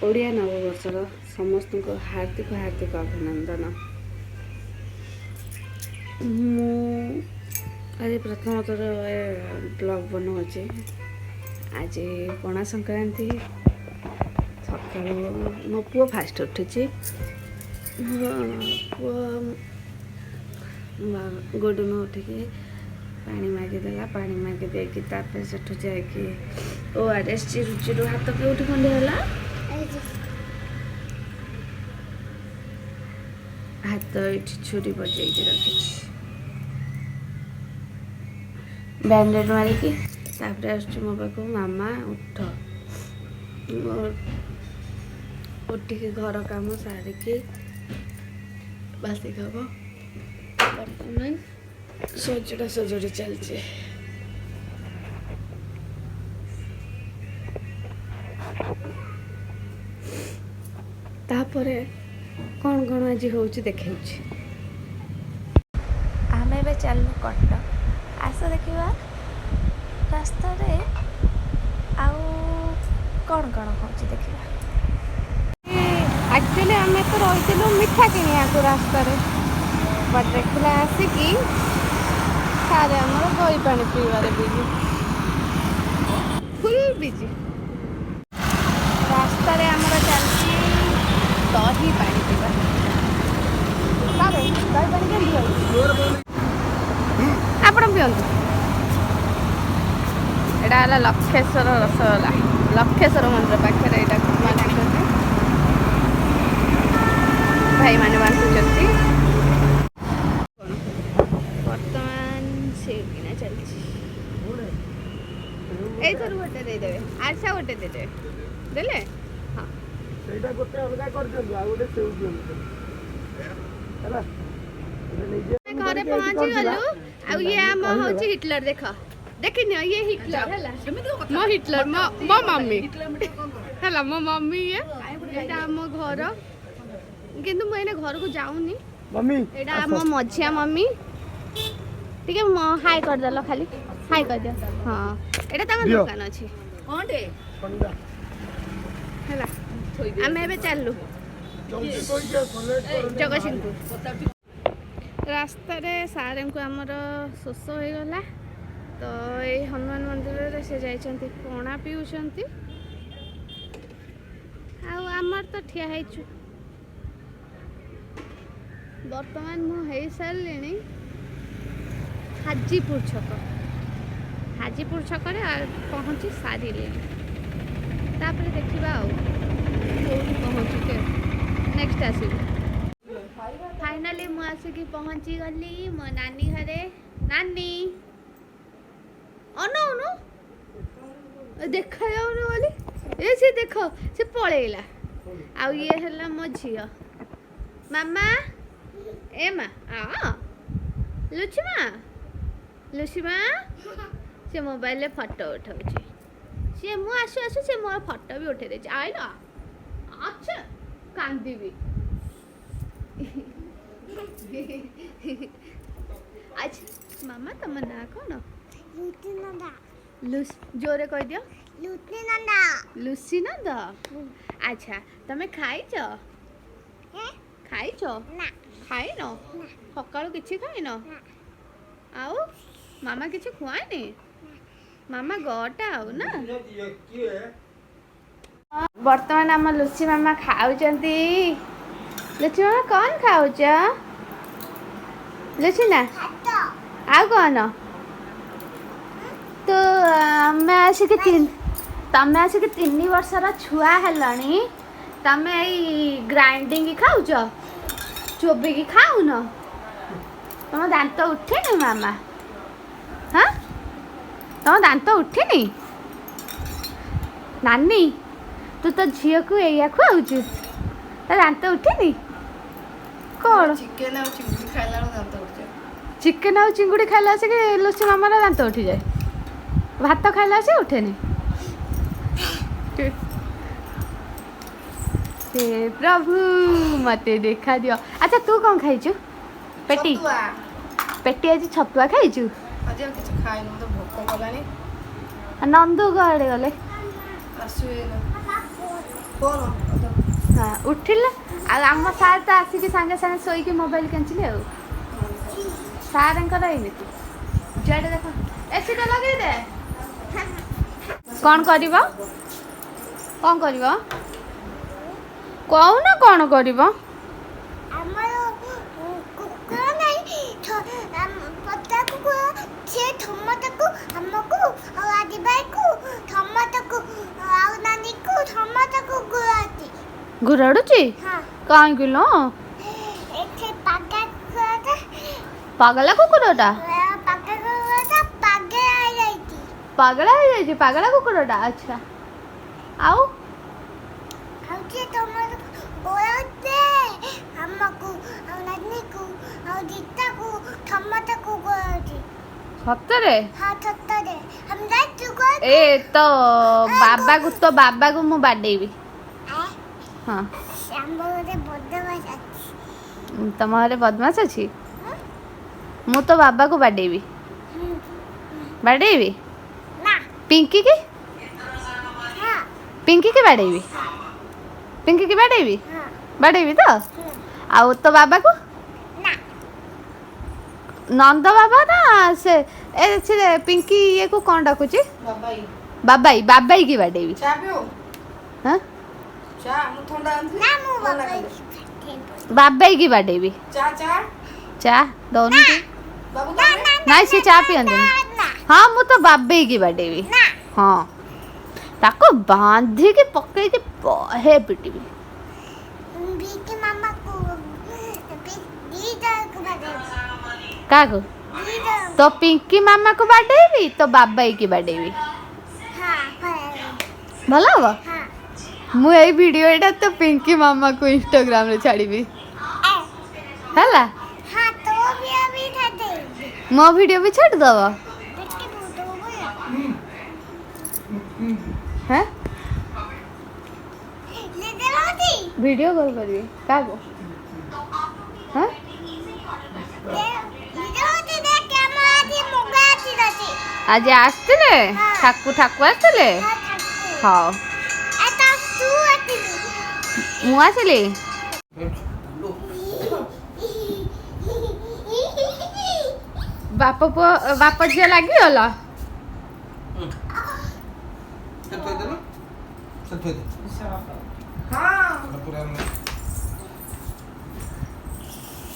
ଓଡ଼ିଆ ନବବର୍ଷର ସମସ୍ତଙ୍କୁ ହାର୍ଦ୍ଦିକ ହାର୍ଦ୍ଦିକ ଅଭିନନ୍ଦନ। ମୁଁ ଆଜି ପ୍ରଥମ ଥର ବ୍ଲଗ୍ ବନାଉଛି। ଆଜି ପଣା ସଂକ୍ରାନ୍ତି। ସକାଳୁ ମୋ ପୁଅ ଫାଷ୍ଟ ଉଠିଛି। ମୋ ପୁଅ ଗୋଡ଼ୁନ ଉଠିକି ପାଣି ମାଗିଦେଲା। ପାଣି ମାଗି ଦେଇକି ତାପରେ ସେଠୁ ଯାଇକି ORS ଚିରୁ ଚିରୁ ହାତ କେଉଁଠି ଖଣ୍ଡିଆ ହେଲା, ହାତ ଏଇଠି ଛୁରୀ ବଜେଇକି ରଖିଛି ବ୍ୟାଣ୍ଡେଡ଼ ମାରିକି। ତାପରେ ଆସୁଛି ମୋ ପାଖକୁ, ମାମା ଉଠ। ଉଠିକି ଘର କାମ ସାରିକି ବାସି କାମ ବର୍ତ୍ତମାନ ସଜଡ଼ା ସଜଡ଼ି ଚାଲିଛି। ତାପରେ କ'ଣ କ'ଣ ଆଜି ହେଉଛି ଦେଖେଉଛି। ଆମେ ଏବେ ଚାଲିଲୁ କଟକ। ଆସ ଦେଖିବା ରାସ୍ତାରେ ଆଉ କ'ଣ କ'ଣ ହେଉଛି ଦେଖିବା। ଆକ୍ଚୁଆଲି ଆମେ ତ ରହିଥିଲୁ ମିଠା କିଣିବାକୁ ରାସ୍ତାରେ, ବଟ୍ ଦେଖିଲା ଆସିକି ସାରେ ଆମର ଦହି ପାଣି ପିଇବାରେ ବିଜି, ଫୁଲ୍ ବିଜି। ରାସ୍ତାରେ ଆମର ଚାଲିଛି ଦହି ପାଣି ପିଇବା। ସାରେ, ଦହି ପାଣି କେମିତି ଲାଗୁଛି? ଆପଣ ପିଅନ୍ତୁ। ଏଇଟା ହେଲା ଲକ୍ଷେଶ୍ୱର ରସଗୋଲା। ଲକ୍ଷେଶ୍ୱର ମନ୍ଦିର ପାଖରେ ଏଇଟା ବନାଉଛନ୍ତି, ଭାଇମାନେ ବାଣ୍ଟୁଛନ୍ତି। ବର୍ତ୍ତମାନ ସେଉ କିଣା ଚାଲିଛି। ଏଇଥିରୁ ଗୋଟେ ଦେଇଦେବେ, ଆରିସା ଗୋଟେ ଦେଇଦେବେ। ଦେଲେ ହଁ। ସେଇଟା ଗୋଟେ ଅଲଗା କରିଦିଅନ୍ତୁ, ଆଉ ଗୋଟେ ସେଉ ଦିଅନ୍ତୁ। ହେଲା, ଏଇଟା ନେଇଯିବେ। ଆମେ ଘରେ ପହଞ୍ଚି ଗଲୁ। ଆଉ ଇଏ ଆମ ହଉଛି ହିଟଲର। ଦେଖ, ଦେଖିନିଅ, ଇଏ ହିଟଲର ହେଲା, ମୋ ହିଟଲର, ମୋ ମମ୍ମି ହେଲା, ମୋ ମମ୍ମି ଇଏ। ଏଇଟା ଆମ ଘର, କିନ୍ତୁ ମୁଁ ଏଇନା ଘରକୁ ଯାଉନି। ମମ୍ମି। ଏଇଟା ଆମ ମଝିଆ ମମ୍ମି। ଟିକେ ହାଇ କରିଦେଲ, ଖାଲି ହାଇ କରିଦିଅ। ହଁ, ଏଇଟା ତାଙ୍କ ଦିଅ। ଦୋକାନ ଅଛି। ଥଣ୍ଡା। ହେଲା, ଆମେ ଏବେ ଚାଲିଲୁ ଜଲ୍ଦି କହିକି ଆସ, ଲେଟ୍ କରନି। ଜଗତସିଂହପୁର। ରାସ୍ତାରେ ସାର୍ଙ୍କୁ ଆମର ଶୋଷ ହେଇଗଲା, ତ ଏଇ ହନୁମାନ ମନ୍ଦିରରେ ସେ ଯାଇଛନ୍ତି, ପଣା ପିଉଛନ୍ତି। ଆଉ ଆମର ତ ଠିଆ ହେଇଛୁ। ବର୍ତ୍ତମାନ ମୁଁ ହେଇସାରିଲିଣି ହାଜିପୁର ଛକ। ହାଜିପୁର ଛକରେ ପହଞ୍ଚି ସାରିଲିଣି। ତାପରେ ଦେଖିବା ଆଉ କେଉଁଠି ପହଞ୍ଚୁଛେ, ନେକ୍ସଟ ଆସିବି। ଫାଇନାଲି ମୁଁ ଆସିକି ପହଞ୍ଚିଗଲି ମୋ ନାନୀ ଘରେ। ନାନୀ, ଅନଉନୁ, ଦେଖାଯାଉନି ବୋଲି। ଏ ସେ ଦେଖ, ସେ ପଳେଇଲା। ଆଉ ଇଏ ହେଲା ମୋ ଝିଅ। ମାମା, ଏ ମା, ଆ ଲୁଚି ମା, ଲୁଚି ମା। ସେ ମୋବାଇଲରେ ଫଟୋ ଉଠାଉଛି ସିଏ। ମୁଁ ଆସୁ ଆସୁ ସେ ମୋର ଫଟୋ ବି ଉଠେଇ ଦେଇଛି। ଆଇଲ, ଆଚ୍ଛା, କାନ୍ଦିବି। ଆଚ୍ଛା ମାମା, ତମ ନାଁ କ'ଣ? ଲୁସ୍, ଜୋରେ କହିଦିଅ। ଲୁସି ନନ୍ଦ। ଆଚ୍ଛା, ତମେ ଖାଇଛ? ଖାଇଛ? ଖାଇନ? ସକାଳୁ କିଛି ଖାଇନ? ଆଉ ମାମା କିଛି ଖୁଆଇନି? ମାମା ଗଟା ଆଉ ନା। ବର୍ତ୍ତମାନ ଆମ ଲୁଚି ମାମା ଖାଉଛନ୍ତି। ଲୁଚି ମାମା, କ'ଣ ଖାଉଛ ଲୁଚି ନା? ଆଉ କ'ଣ? ତ ଆମେ ଆସିକି ତିନି, ତମେ ଆସିକି 3 ବର୍ଷର ଛୁଆ ହେଲଣି, ତମେ ଏଇ ଗ୍ରାଇଣ୍ଡିଙ୍ଗ ଖାଉଛ, ଚୋବେଇକି ଖାଉନ? ତମ ଦାନ୍ତ ଉଠିନି ମାମା? ହଁ, ତମ ଦାନ୍ତ ଉଠିନି? ନାନୀ, ତୁ ତୋ ଝିଅକୁ ଏଇଆ ଖୁଆଉଛୁ, ତା ଦାନ୍ତ ଉଠିନି କ'ଣ? ଚିକେନ ଆଉ ଚିଙ୍ଗୁଡ଼ି ଖାଇଲା ବେଳକୁ ଦାନ୍ତ ଉଠିଯାଏ। ଚିକେନ ଆଉ ଚିଙ୍ଗୁଡ଼ି ଖାଇଲା ଆସିକି ଲୁଚି ମାମାର ଦାନ୍ତ ଉଠିଯାଏ, ଭାତ ଖାଇଲା ଆସିକି ଉଠେନି। ହେ ପ୍ରଭୁ, ମତେ ଦେଖା ଦିଅ। ଆଚ୍ଛା, ତୁ କ'ଣ ଖାଇଛୁ ପେଟି? ଛତୁଆ। ପେଟି, ଆଜି ଛତୁଆ ଖାଇଛୁ? ଆଜି ଆଉ କିଛି ଖାଇନି, ମତେ ଭୋକ କଲାଣି। ଆଉ ନନ୍ଦୁ କୁଆଡ଼େ ଗଲେ? ଆସିବେ ଏଇନା। ଫୋନ ହଁ, ଉଠିଲା। ଆଉ ଆମ ସାର୍ ତ ଆସିକି ସାଙ୍ଗେ ସାଙ୍ଗେ ଶୋଇକି ମୋବାଇଲ କେଞ୍ଚିଲେ। ଆଉ ସାର୍ଙ୍କର ଏମିତି ଯୁଆଡ଼େ ଦେଖ। ଏସିଟା ଲଗେଇ ଦେ। କ'ଣ କରିବ? କ'ଣ କରିବ କହୁନ? କ'ଣ କରିବ? ଆମର କୁକୁର ନାହିଁ, ପତା କୁକୁର। ସେ ସମସ୍ତକୁ, ଆମକୁ ଆଉ ଆଦିଭାଇକୁ, ସମସ୍ତକୁ ଆଉ ନାନୀକୁ, ସମସ୍ତକୁ ଗୁରାନ୍ତି। ଘୁରାଡ଼ୁଛି? ହଁ। କାହିଁକି ଲୋ? ଏଠି ପାଗା କୁକୁରଟା। ପାଗଲା କୁକୁରଟା? ପାଗା କୁକୁରଟା ପାଗଳା ହେଇଯାଇଛି। ପାଗଳା ହେଇଯାଇଛି ପାଗଳା କୁକୁରଟା। ଆଚ୍ଛା, ଆଉ? ଆଉ ସିଏ ତମର ଗୋଡ଼ାଉଛେ ଆମକୁ ଆଉ ନାନୀକୁ ଆଉ ଗୀତାକୁ, ସମସ୍ତକୁ ଗୋଡ଼ାଉଛି। ସତରେ? ହଁ, ସତରେ। ଆମେ ଯାଇଛୁ। ଏ ତ ବାବାକୁ, ତୋ ବାବାକୁ ମୁଁ ବାଡେଇବି। ହଁ। ଆମ ଘରେ ବଦମାସ ଅଛି। ତମ ଘରେ ବଦମାସ ଅଛି? ମୁଁ ତୋ ବାବାକୁ ବାଡେଇବି। ବାଡେଇବି। ନା। ପିଙ୍କି କି? ହଁ। ପିଙ୍କି କି ବାଡେଇବି? ପିଙ୍କି କି ବାଡେଇବି? ହଁ। ବାଡେଇବି ତ? ଆଉ ତୋ ବାବାକୁ? ନା। ନନ୍ଦ ବାବା ନା ସେ ଏ ସେ ପିଙ୍କି ଇଏକୁ କ'ଣ ଡାକୁଛି? ବାବାଇ। ବାବାଇ, ବାବାଇ କି ବାଡେଇବି। ଚା ପିଉ। ହଁ। ଚା ମୁଁ ଥଣ୍ଡା ଆଣିଥିଲି। ନା, ମୁଁ ମନା ବାବା କଲି। ବାବାଇ କି ବାଡେଇବି। ଚା, ଚା। ଚା ଦଉନି ତୁ? ବାବୁ, ତମେ? ନାଇଁ, ସେ ଚା ପିଅନ୍ତିନି। ନା। ହଁ, ମୁଁ ତ ବାବେଇକି ବାଡେଇବି। ନା। ହଁ, ତାକୁ ବାନ୍ଧିକି ପକେଇକି ବହେ ପିଟିବି। ବିକି ମାମାକୁ, ଦି ଜଣକୁ ବାଡେଇବି। କାହାକୁ? ଦି ଜଣ। ତୋ ପିଙ୍କି ମାମାକୁ ବାଡେଇବି, ତୋ ବାବାଇକି ବାଡେଇବି। ହଁ। ଭଲ ହବ? ହଁ। ମୁଁ ଏଇ ଭିଡ଼ିଓଟା ତ ପିଙ୍କି ମାମାକୁ ଇନଷ୍ଟାଗ୍ରାମରେ ଛାଡ଼ିବି, ହେଲା? ହଁ, ତୋ ବି ଛାଡ଼ିଦେବି। ମୋ ଭିଡ଼ିଓ ବି ଛାଡ଼ିଦବ? ଦେଖିବୁ ତୋ ବି। ହେଁ? ଲିଦେ। ଭିଡ଼ିଓ କଲ୍ କରିବି କାହାକୁ? ହଁ। ଲିଦେ ଦେଖ, ଆମ ଆଜି ମୁଗା ଅଛି। ଆଜି ଆସିଥିଲେ ଠାକୁ, ଠାକୁ ଆସିଥିଲେ। ହଉ। ତୁ ଆସିଲୁ। ମୁଁ ଆସିଲି। ବାପ ପୁଅ, ବାପ ଝିଅ ଲାଗିଗଲ। ସେ ଥୋଇଦେଲ, ସେ ଥୋଇଦେ। ହଁ। ପୁରା।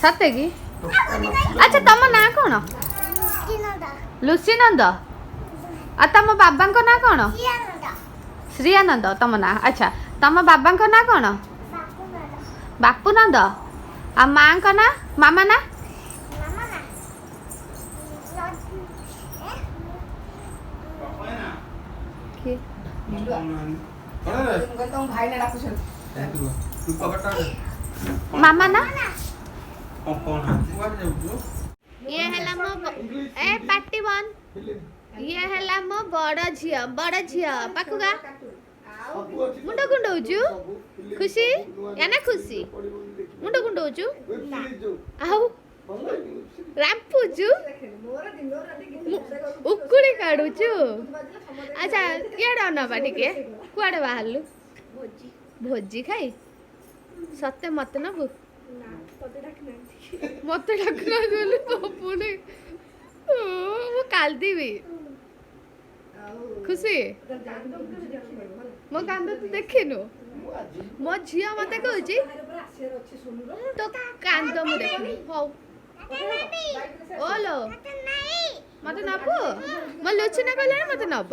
ସତେ କି? ଆଚ୍ଛା, ତମ ନାଁ କ'ଣ? ଲୁସି ନନ୍ଦ। ଆଉ ତମ ବାବାଙ୍କ ନାଁ କ'ଣ? ଶ୍ରୀଆନନ୍ଦ ତମ ନାଁ। ଆଚ୍ଛା, ତମ ବାବାଙ୍କ ନାଁ କ'ଣ? ବାପୁ ନନ୍ଦ। ଆଉ ମାଙ୍କ ନାଁ, ମାମା ନାଁ? କିଏ? ମୁଁ କହିଲି ତମ ଭାଇନା ଡାକୁଛନ୍ତି। ମାମା ନା? କୁଆଡ଼େ ଯାଉଛୁ? ଇଏ ହେଲା ମୋ ଏ ପାଟି ବନ୍ଦ। ଇଏ ହେଲା ମୋ ବଡ଼ ଝିଅ। ବଡ଼ ଝିଅ ପାଖୁକା ମୁଣ୍ଡ କୁଣ୍ଡଉଛୁ। ଖୁସି ୟା ନା? ଖୁସି, ମୁଣ୍ଡ କୁଣ୍ଡଉଛୁ ଆଉ ରାମ୍ପୁଛୁ, ଉକୁଳି କାଢୁଛୁ। ଆଚ୍ଛା, ଇଆଡ଼େ ଅନାବା ଟିକେ। କୁଆଡ଼େ ବାହାରିଲୁ? ଭୋଜି ଖାଇ। ସତେ? ମତେ ନବୁ? ମତେ ଡାକୁନାହାନ୍ତି ବୋଲି ପୁଣି ମୁଁ କାନ୍ଦିବି। ଖୁସି, ମୋ କାନ୍ଦ ତୁ ଦେଖିନୁ। ମୋ ଝିଅ ମତେ କହୁଛି, ତୋ କାନ୍ଦ ମୁଁ ଦେଖିନି। ହଉ ଓଲୋ, ମତେ ନବୁ? ମୋ ଲୁଚିନା କହିଲାଣି ମତେ ନବ।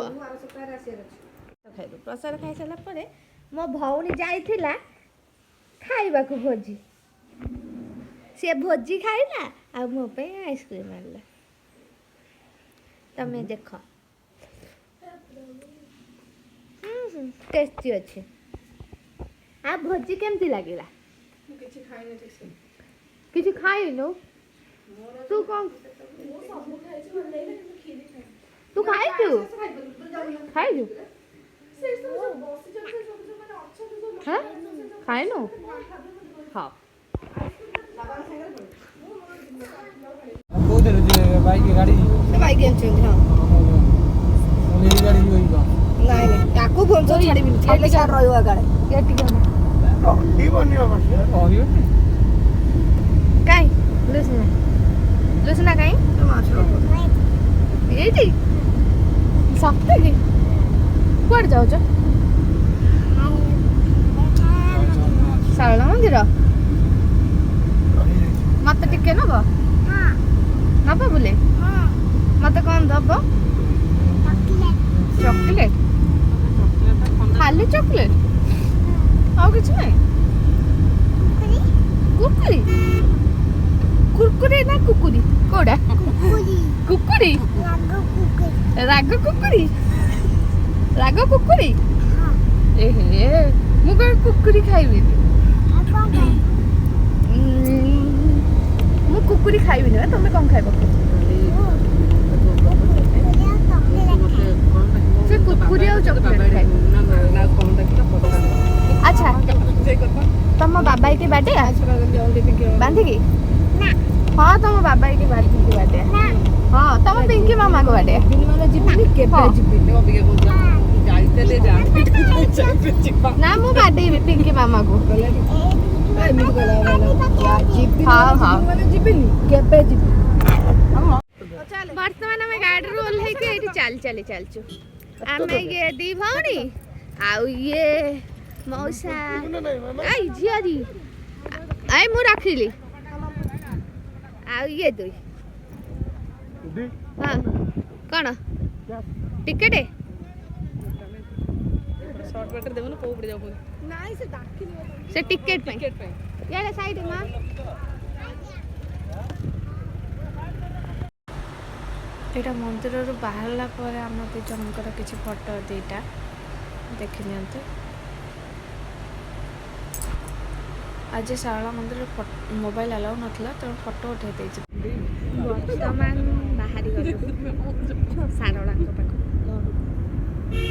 ଖାଇଲୁ ପ୍ରସାଦ। ଖାଇସାରିଲା ପରେ ମୋ ଭଉଣୀ ଯାଇଥିଲା ଖାଇବାକୁ ଭୋଜି। ସିଏ ଭୋଜି ଖାଇଲା ଆଉ ମୋ ପାଇଁ ଆଇସ୍କ୍ରିମ୍ ଆଣିଲା। ତମେ ଦେଖ, ଟେଷ୍ଟି ଅଛି। ଆଉ ଭୋଜି କେମିତି ଲାଗିଲା? ମୁଁ କିଛି ଖାଇନି ଠିକ୍ ସେ। କିଛି ଖାଇନୁ ତୁ? କ'ଣ ତୁ ଖାଇଛୁ? ଖାଇଛୁ? ହଁ, ଖାଇନୁ? ହଉ। କୋଉଥିରେ ଯିବେ? ବାଇକ୍, ଗାଡ଼ି? ସେ ବାଇକ୍ ଆଣିଛନ୍ତି, ହଁ। ଏଇ ଗାଡ଼ି ଯିବ କି କ'ଣ? ନାଇଁ ନାଇଁ, ତାକୁ ଭୁବନେଶ୍ୱର ଛାଡ଼ିବିନି। ଛାଡ଼ିଲେ ସିଆଡ଼େ ରହିବ ଏକାଳେ। ଟିକେ। ରହିବନି ଅବଶ୍ୟ। ରହିବନି। କାଇଁ ଲୁସିନା, ଲୁସିନା କାଇଁ? ଏଇଠି। ସତେ କି? କୁଆଡ଼େ ଯାଉଛ? ଶାରଳା ମନ୍ଦିର। ମତେ ଟିକେ ନବ? ନବ ବୁଲେ? ମତେ କଣ ଦବ? ଚକୋଲେଟ। ଖାଲି ଚକୋଲେଟ, ଆଉ କିଛି ନାହିଁ? କୁରକୁରି। କୁରକୁରି ନା କୁକୁରି, କୋଉଟା? କୁକୁରି। ରାଗ କୁକୁରି, ରାଗ କୁକୁରି। ଏହେ, ମୁଁ କଣ କୁକୁରି ଖାଇବିନି। ମୁଁ କୁକୁରି ଖାଇବିନି ବା। ତମେ କଣ ଖାଇବ? ସେ କୁକୁରି ଆଉ ଚକୋଲେଟ ଖାଇବ। ଆଚ୍ଛା, ତମ ବାବା କି ବାଡେଆ ବାନ୍ଧିକି? ହଁ, ତମ ବାବା କି ବାନ୍ଧିକି ବାଡେଆ। ହଁ, ତମ ପିଙ୍କି ମାମାକୁ ବାଡେଆ। ଯିବିନି କେବେ? ହଁ। ଯିବିନି। ଯାଇଥିଲେ। ନା, ମୁଁ ବାଡେଇବି ପିଙ୍କି ମାମାକୁ। ଏମିତି କହିଲା, ଯିବିନି। ହଁ। ମାନେ ଯିବିନି, କେବେ ଯିବି? ବର୍ତ୍ତମାନ ଆମେ ଗାଡ଼ିରୁ ଓହ୍ଲେଇକି ଏଇଠି ଚାଲି ଚାଲି ଚାଲିଛୁ ଆମେ, ଇଏ ଦି ଭଉଣୀ ଆଉ ଇଏ ମଉସା। ଏଇ ଝିଅରି, ଏଇ ମୁଁ ରଖିଲି। ଆଉ ଇଏ ଦୁଇ। ହଁ, କ'ଣ ଟିକେଟ? ସର୍ଟ ବାଟରେ ଦେବୁନ, କୋଉ ପଟେ ଯାଉ? ସେ ଟିକେଟ ପାଇଁ ଇଆଡ଼େ ସାଇଡ୍ ମା। ଏଇଟା ମନ୍ଦିରରୁ ବାହାରିଲା ପରେ ଆମ ଦୁଇ ଜଣଙ୍କର କିଛି ଫଟୋ ଦୁଇଟା ଦେଖିନିଅନ୍ତୁ। ଆଜି ଶାରଳା ମନ୍ଦିରରେ ମୋବାଇଲ ଆଲାଉ ନଥିଲା, ତେଣୁ ଫଟୋ ଉଠାଇ ଦେଇଛି। ବର୍ତ୍ତମାନ ବାହାରି ଗଲୁ ଶାରଳାଙ୍କ ପାଖକୁ।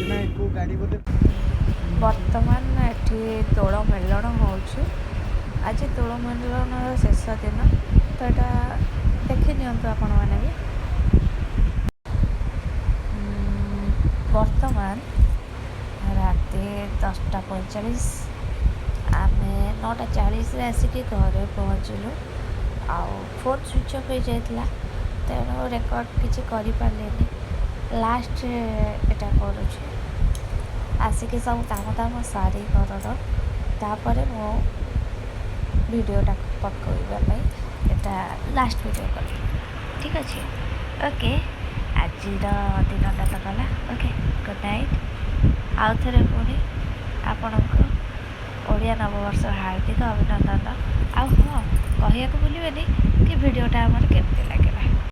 ନାଇଁ, କୋଉ ଗାଡ଼ି ବୋଧେ। ବର୍ତ୍ତମାନ ଏଠି ଦୋଳ ମେଲଣ ହେଉଛି। ଆଜି ଦୋଳ ମେଲଣର ଶେଷ ଦିନ, ତ ଏଇଟା ଦେଖି ନିଅନ୍ତୁ ଆପଣମାନେ ବି। ବର୍ତ୍ତମାନ ରାତି 10:45। ଆମେ 9:40ରେ ଆସିକି ଘରେ ପହଞ୍ଚିଲୁ। ଆଉ ଫୋନ୍ ସୁଇଚ୍ ଅଫ୍ ହେଇଯାଇଥିଲା, ତେଣୁ ରେକର୍ଡ଼ କିଛି କରିପାରିଲିନି। ଲାଷ୍ଟରେ ଏଇଟା କରୁଛି। ଆସିକି ସବୁ କାମ ଦାମ ସାରି ଘରର, ତାପରେ ମୁଁ ଭିଡ଼ିଓଟାକୁ ପକାଇବା ପାଇଁ ଏଇଟା ଲାଷ୍ଟ ଭିଡ଼ିଓ କଲି। ଠିକ୍ ଅଛି, ଓକେ। ଆଜିର ଦିନଟା ତ ଗଲା। Okay, good night. ଆଉ ଥରେ ପୁଣି ଆପଣଙ୍କୁ ଓଡ଼ିଆ ନବବର୍ଷର ହାର୍ଦ୍ଦିକ ଅଭିନନ୍ଦନ। ଆଉ ହଁ, କହିବାକୁ ଭୁଲିବେନି କି ଭିଡ଼ିଓଟା ଆମର କେମିତି ଲାଗିଲା।